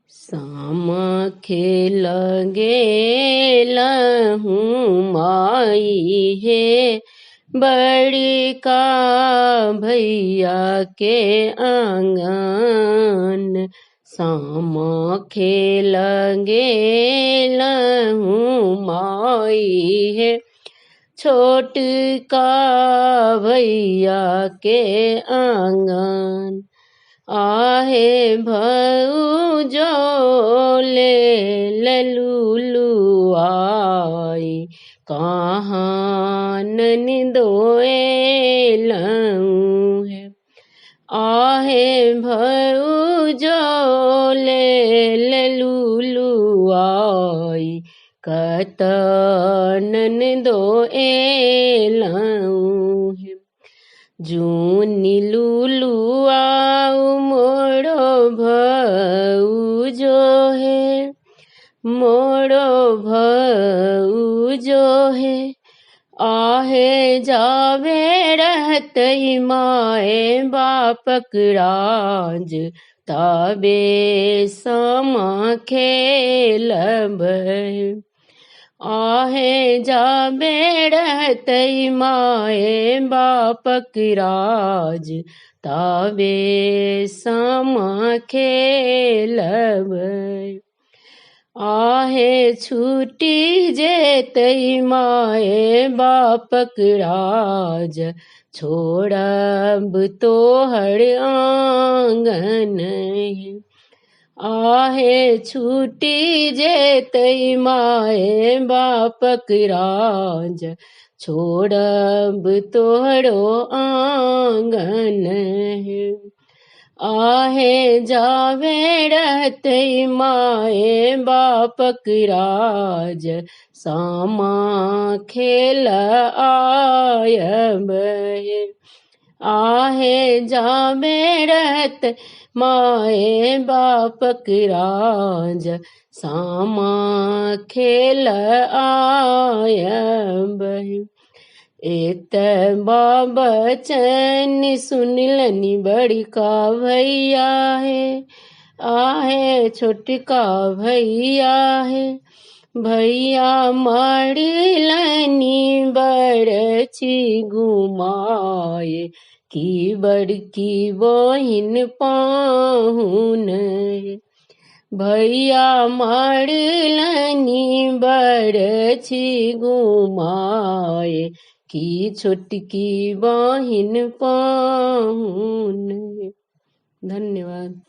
सामा खेल गेलहुँ माई हे, बड़का भैया के आंगन। सामा खेल गेलहुँ माई हे, छोटका भैया के आंगन। आहे भौजो ले लुलु आई, कहाँ ननदो एलहुँ हे। आहे भौजो ले लुलु आई, कतऽ ननदो एलहुँ हे। जुनि लुलु आउ मोरो भौजो हे, मोरो भौजो हे। आहे जाबे रहतै माए बापक राज, तबे सामा खेलबै। आहे जाबे रहतै माए बापक राज, तबे सामा खेलबै। आहे छूटि जेतै माए बापक राज, छोड़ब तोहर आंगन। आहे छूटि जेतै माए बापक राज, छोड़ब तोहरो आंगन। आहे जाबे रहतै माए बापक राज, सामा खेल आयब। आहे जाबे रहतै माए बापक राज, सामा खेल आयब। एतबा बचन सुनलनि बड़का भैया हे, आहे छोटका भैया हे। भैया मारलनि बरछी घुमाए, की बड़की बहिन पाहुन। भैया मारलनि बरछी घुमाए, की छोटकी बहिन पाहुन। धन्यवाद।